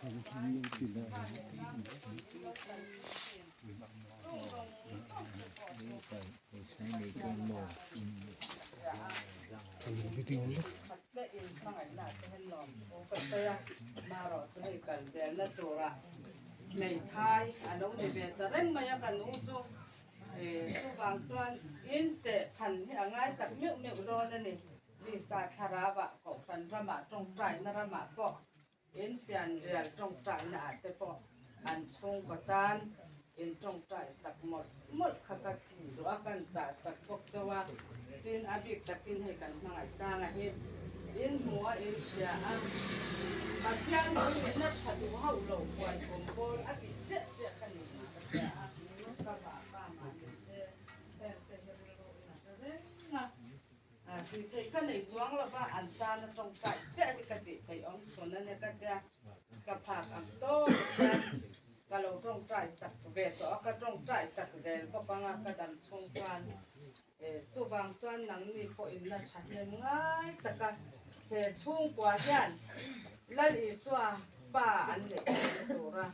Hmeithai a lo ni ve ta reng mai a kan u chu chuvang chuan in cheh chhan hi a ngai tak meuh meuh dawn a ni. Lisa thlarau ah kohhran ramah tawngtaina ramah pawh In fianrial tawngtaina ah te pawh an chhungkaw tan in tawngtai sak mawlh mawlh kha ka duh a, kan chah sak bawk chauh a, tin a bik takin hei kan hmangaih sanga hi in hmu a in hria a, Pathian hi in a tha duh hauh lo huai kum pawl a tih chiah chiah kha ni mah ka hria a, ka vahpa mah ni se heng te hi rilru in a hre reng a. Tih theih ka nei chuang lo va, an tana tawngtai chiah hi ka tih theih awm chhun a nia ka tia, ka phak ang tawp hian ka lo tawngtai sak ve tawh a, ka tawngtai sak zel bawk ang a ka dam chhung chuan chuvang chuan nangni pawh in la thahnem ngai tak a, he chhungkua hian Lal Isua pa an neih theihna tura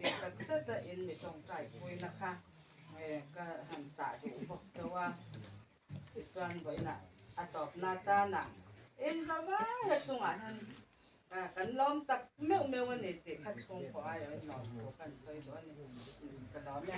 tih tak zet a in mi tawngtai puina kha ka han chah duh bawk deuh a. Tichuan vawiinah a tawpna tanah inzawmai a chungah hian kan lawm tak meuh meuh a ni tih kha chhungkaw aiawhin lawm thu kan sawi duh a ni. Ka lawm e.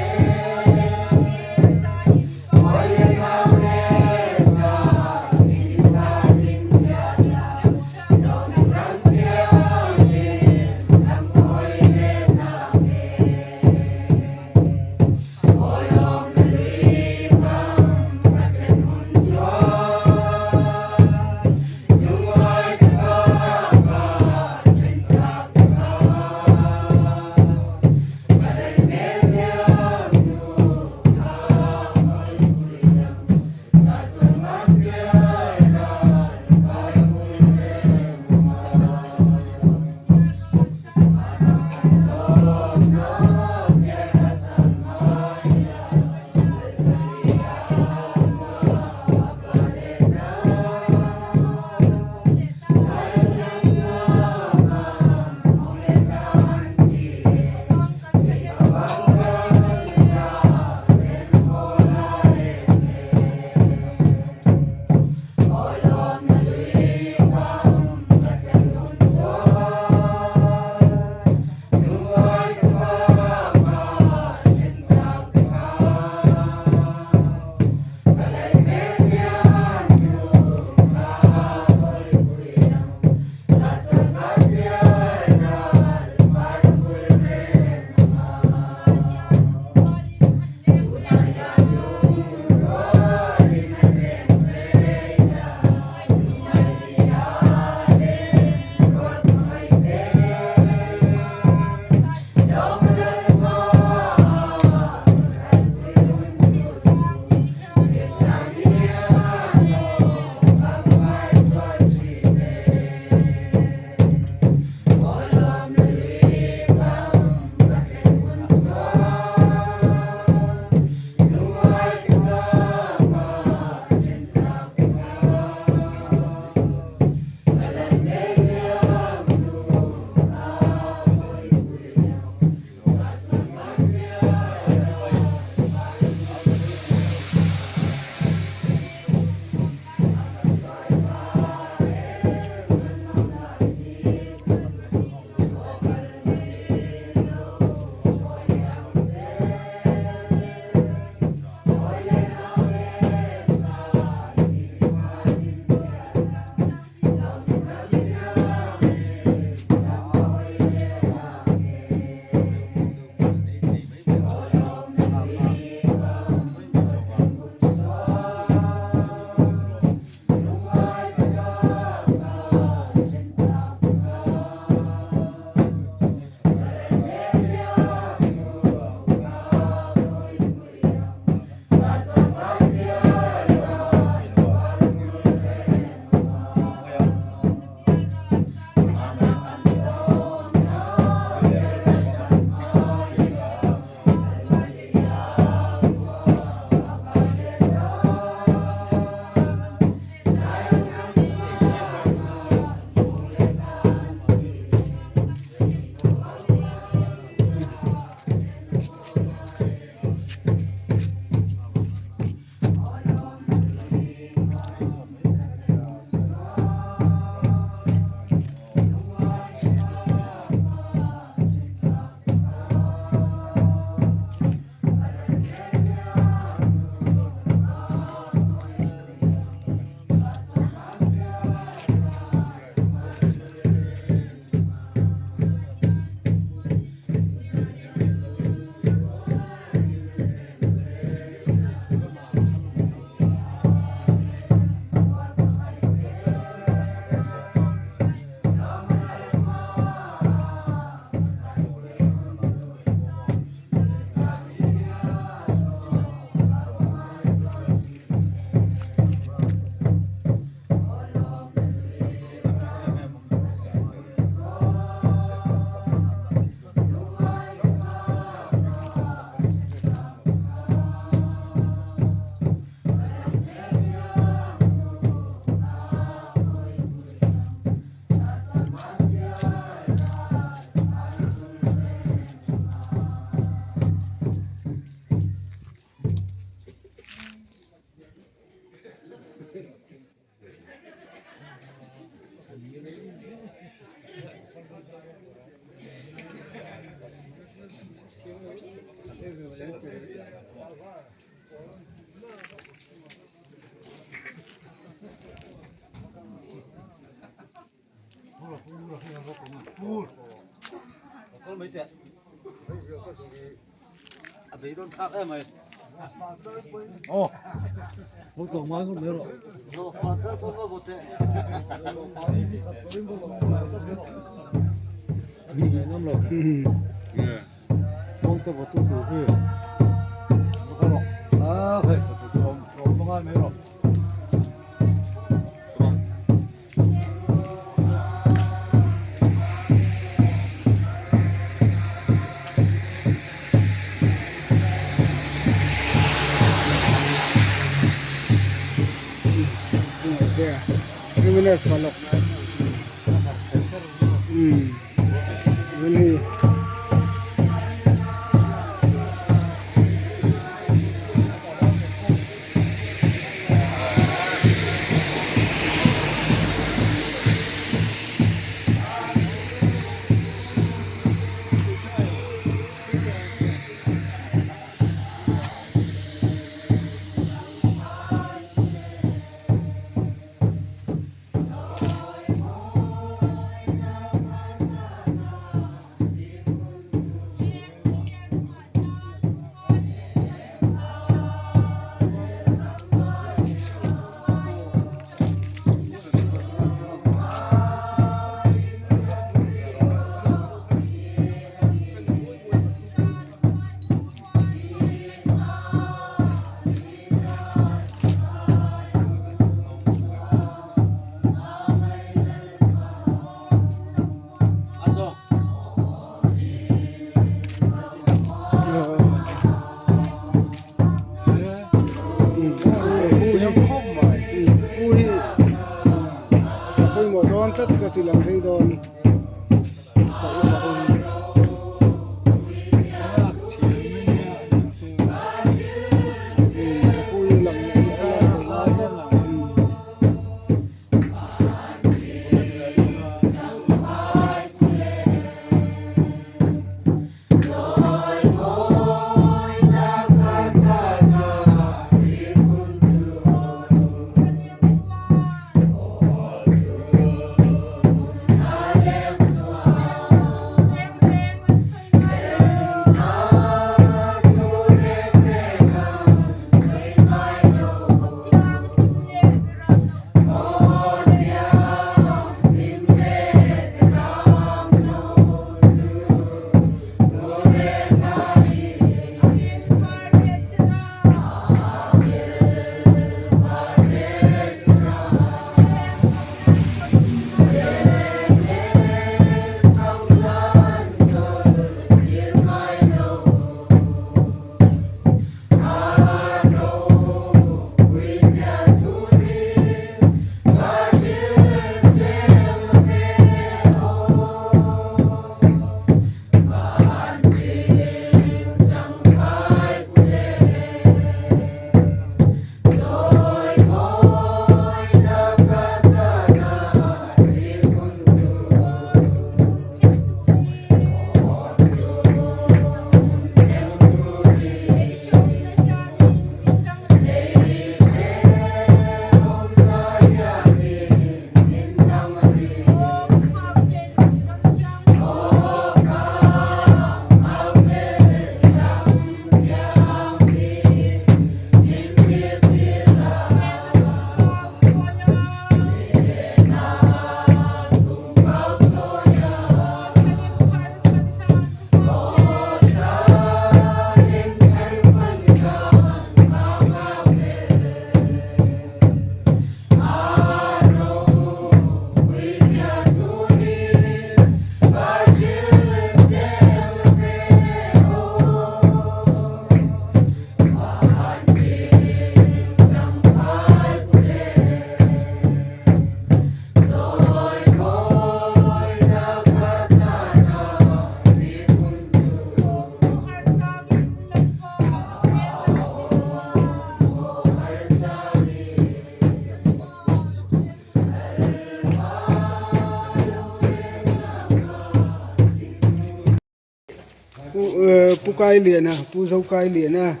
Pu Kailiana Pu Zokailiana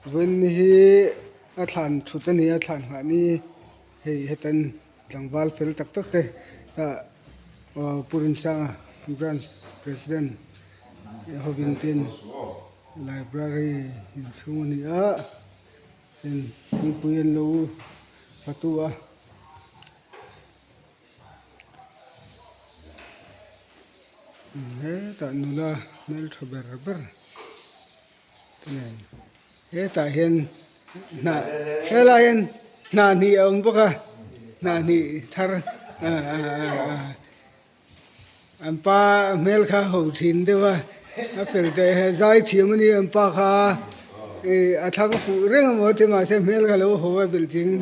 vawiin hi a thlan thut a ni a thlan nghah ni hei hetan tlangval fel tak tak te tah Pu Rinsanga branch president hovin ten library inchhung a ni a thingpui an lo fatu a. Hetah nula hmeltha ber ber te nen hetah hian hnah helaiah hian hnah hnih a awm bawk a hnah hnih thar an pa hmel kha ho thin deuh a a fel teh e zai thiam a ni an pa kha ih a thlang fuh reng a maw ti mahse hmel kha lo ho a belh ching.